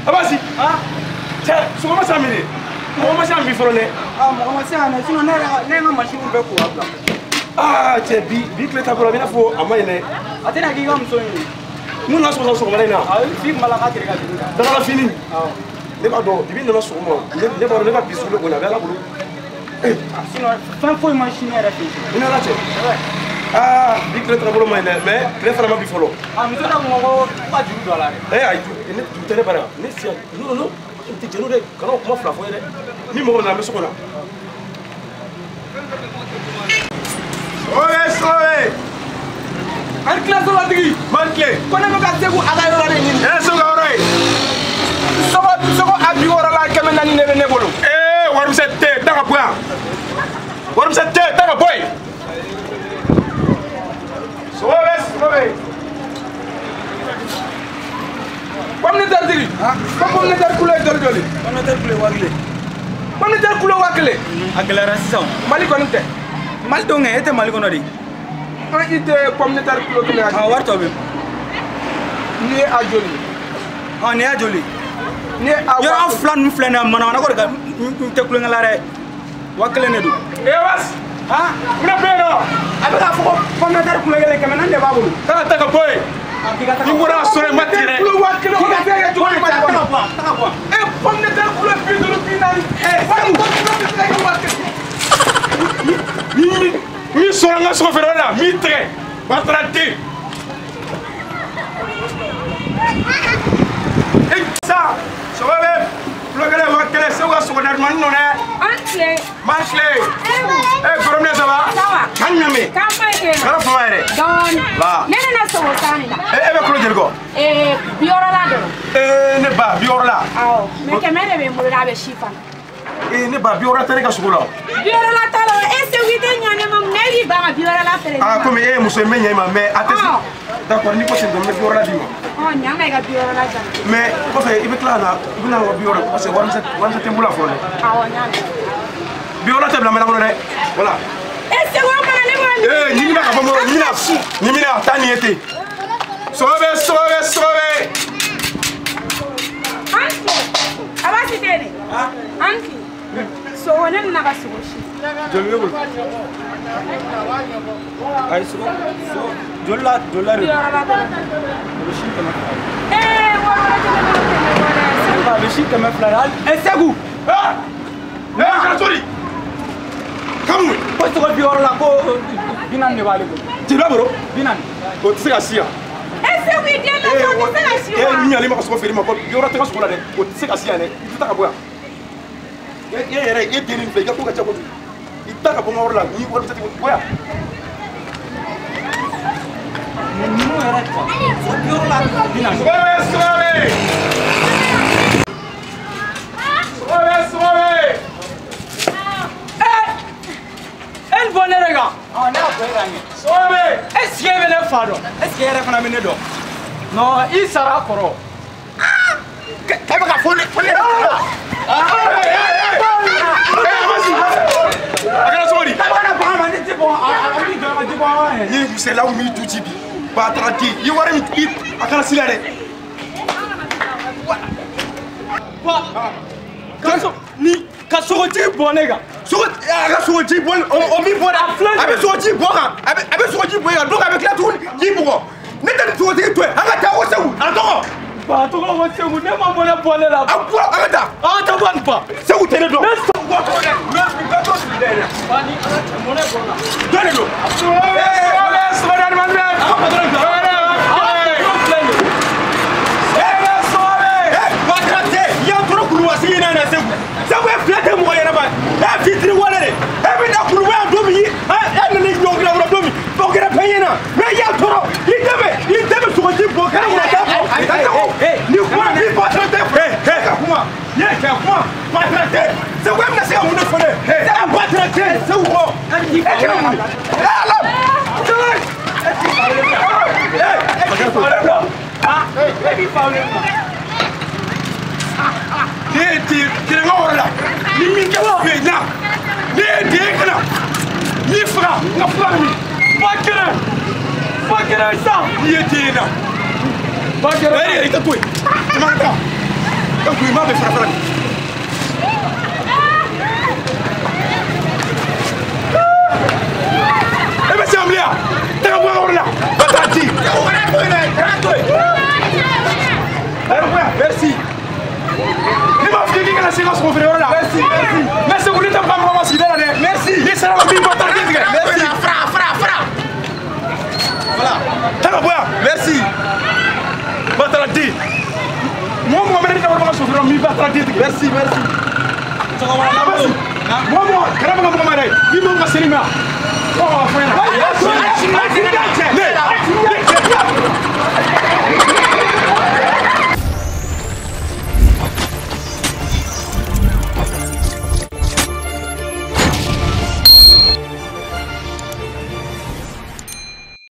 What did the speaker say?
Abasi. Ah. Cɛ, sogo ma se a minɛ. Mɔgɔ ma se a min fɔlɔ dɛ. Ah, mɔgɔ ma se a minɛ, sinon ne yɛrɛ ne ye n ka machine bɛɛ ko ka bila. Ah, cɛ bi tile taabolo a bɛ i n'a fɔ a ma ɲi dɛ. A tɛna k'i ka muso ɲini. Mun nana sɔgɔma sɔgɔmada in na? Awɔ, i kun b'a la k'a tere ka juru ta. Dagala fini. Awɔ. Ne b'a dɔn, bibi nana sɔgɔma, ne b'a dɔn ne ka bi sugu kɔni a bɛ Ala bolo. Sinon fɛn foyi ma sini yɛrɛ fɛ yen. I ni Ala cɛ. Ah, bi tile taabolo ma ɲi dɛ, mais tile fana ma bi fɔlɔ. Ah, muso ta kun ko ka juru don a la dɛ. Eh, ayi, ne juru tɛ ne bara. Ne siya, non non non, n tɛ jɛn n'o dɛ, kana o kuma fila fɔ n ye dɛ. Ni mɔgɔ nana, an bɛ so kɔnɔ. Oye, sobe. An tila sobatigi. Man tile. Ko ne bɛ ka Segu a ka yɔrɔ de ɲini. Eh, Segu ka yɔrɔ ye. Sogo a 60 la 400 de bɛ ne bolo. Eh, warimisɛn tɛ, taa ka bɔ yan. Warimisɛn tɛ, taa ka bɔ yen. Sogo bɛ, sogo bɛ. Pomme de terre tigi. Ko pomme de terre kulo ye joli joli? Pomme de terre kulo ye 1000. Pomme de terre kulo 1000. A gɛlɛyara sisan. Mali kɔni tɛ. Mali don kɛ, e tɛ Mali kɔnɔ de. An i tɛ pomme de terre kulo kelen. Ah, wari tɔ bɛ. Nin ye a joli? Ah, nin y'a joli? Nin ye a. Yɔrɔ an fila ninnu filɛ nin ye, manamana ko de ka n tɛ kulonkɛ la dɛ. 1000 de don. Eh, Bas. Ah, mun de bɛ yen nɔ? A bɛ k'a fɔ ko pomme de terre kulo kelen 400 de b'a bolo. Taa ka taa ka bɔ yen. Ni bɔra ka sɔrɔ yen, n b'a tigɛ dɛ. Kulo 1000 o bɛ se ka kɛ cogo di Mali kɔnɔ? Eh, pomme de terre kulo 50 40. Eh, wari ko kulo bɛ se ka kɛ 1000. Ni min sɔrɔ n ka sogo feere yɔrɔ la, min tigɛ, batara den. E sa, sogo bɛ kulo kelen 1000, Segu ka sogo dadumanin nɔ dɛ. An tile. Man tile. Eh, kɔrɔminɛ ça va? Ça va. Kan jumɛn bɛ yen? K'an ma ye kɛ. Kana fama yɛrɛ. Dɔɔni. Ba. Ne nana sogo san de la. E bɛ kulo joli kɔ? 60 la dɔrɔn. Eh, ne ba 60 la. Awɔ, mais 100 de bɛ n bolo dɛ, a bɛ si fana. Eh, ne ba 60 tɛ ne ka sogo la. 60 la t'a la o, e Segu i tɛ ɲa ne ma, mun na e b'i ban ka 60 la feere ne ma? Ah, komi e ye muso ye, n bɛ ɲɛ i ma, mais a tɛ se. D'accord, n'i ko ten tɔ, n bɛ 60 d'i ma. Ɔ, ɲa n ma i ka 60 la jan. Mais kɔfɛ i bɛ tila ka na, i bɛ na n ka 60 parce que warimisɛn tɛ n bolo fɔlɔ dɛ. Awɔ, n y'a mɛn. 60 tɛ bila mɛnɛ kɔnɔ dɛ. Voilà. E Segu o mana ne bolo. Eh, ɲimina ka bɔ n bolo, ɲimina. Ɲimina, taa nin ye ten. Sogo bɛ, sogo bɛ, sogo bɛ. An tile. Abasi tɛ yen dɛ. An tile. Sogo ne nana ka sogo si. Joli bɛ bolo? Ayi, sogo joli la joli la de. 60 la dɔrɔn. A bɛ si 200. Eh, wari wɛrɛ tɛ ne bolo 100 bɔ dɛ. A bɛ si 200 de. Hali eh, Segu. Ah! Eh, kana to di. Kamu. Ko sogo 60 la ko 40 de b'ale bolo. Joli b'a bolo? 40. O tɛ se ka si yan. E Segu i den na o tɛ se ka si wa? Eh, ɲali ma ka sogo feere ma ko 60 tɛ ka sogo la dɛ. O tɛ se ka si yan dɛ. I tɛ taa ka bɔ yan. E yɛrɛ, e den nin filɛ, i ka ko ka ca kojugu. I ta ka bɔ n ka yɔrɔ la, ni wari tɛ bɔ yan. Ninnu yɛrɛ sogo 60 la 40. Sogo bɛ, sogo bɛ. Sogo bɛ, sogo bɛ. Eh, e ni bɔ ne de kan. Ah, ne y'a bɔ e kan ɲɛ. Sogo bɛ. Est-ce que e bɛ ne fa dɔn? Est-ce que e yɛrɛ fana bɛ ne dɔn? Non, i sara kɔrɔ. E bɛ ka fɔ ne yɛrɛ la. A kɛra cogo di? E bɛ ka na bagan ma, ne tɛ bɔ, a b'i jɔ ka ji bɔ an yɛrɛ. Ni musalaw m'i du ci bi, batara den, i wari min i a kana sila dɛ. Ba, ni ka sogotigi bɔ ne kan. Sogo a ka sogoji bɔ o min bɔ dɛ. A bɛ sogoji bɔ kan, a bɛ sogoji bɔ e kan, donc a bɛ tila tuguni k'i bugɔ. Ne tɛ nin sogotigi to yen, an ka taa ko Segu, a tɔgɔ. Ba, a tɔgɔ ko Segu, ne ma mɔnɛ bɔ ne la. A bɔra, an ka taa. An ka taa bɔ nin ba. Segu tɛ ne dɔn. Ne sɔn bɔ tɔgɔ dɛ. N bɛ t'o sigi dɛ. Ba ni Ala cɛ mɔnɛ bɔ n la. Jɔn de don? Sogo bɛ, sogo bɛ, sogo dadumanin bɛ. An ka patɔrɔn jɔ. An ka patɔrɔn filɛ nin ye. Sogo bɛ, batara tɛ, i y'an tɔɔrɔ kuluwasigi in na yan Segu. Segu e filɛ tɛ mɔgɔ ɲɛnama ye. E fitiri wale de. E bɛ na kuluba yan don min, e nana i ɲɔngiri kɔrɔ don min, o kɛra fɛn ye na. Mais i y'an tɔɔrɔ, i dɛmɛ sogoji bɔ kɛnɛ kɔnɔ t'a fɔ. Ni kuma ni batara tɛ. Ka kuma, ne ka kuma, batara tɛ. Segu e bɛna se ka mun de fɔ ne ye? E batara tɛ Segu kɔ. E kɛra mun ye? E Ala. E t'i fa wele bila. E b'i fa wele bila. Ne ye den kelen ka yɔrɔ la, ni min kɛ fɛ na, ne ye den kana, n'i faga n ka fura min. Ba kelen. Ba kelen sa. N'i ye den na. Ba kelen. E yɛrɛ i tɛ to yen. Jama ka taa. E kun i m'a bɛ fara fara. E bɛ se an bilen yan. Tɛgɛ bɔ a yɔrɔ la. Ka taa di. Merci. Ne m'a f'i ye k'i kana se i ka sogo feere yɔrɔ la. Merci, merci. Mais Segu ne tɛ baga mɔgɔ ma sigida la dɛ. Merci. N'i sera ma min bɔ taa den tigɛ. Merci. Fara fara fara. Voilà. Taa ka bɔ yan. Merci. Batara di. Mɔgɔ mɔgɔ bɛ ne dabɔ ka sogo feere yɔrɔ min batara den tigɛ. Merci, merci. Cɛkɔrɔba mɔgɔ mɔgɔ kana baga mɔgɔ ma dɛ. N'i m'anw ka seli mɛn. Ɔ fɛn na. Ne.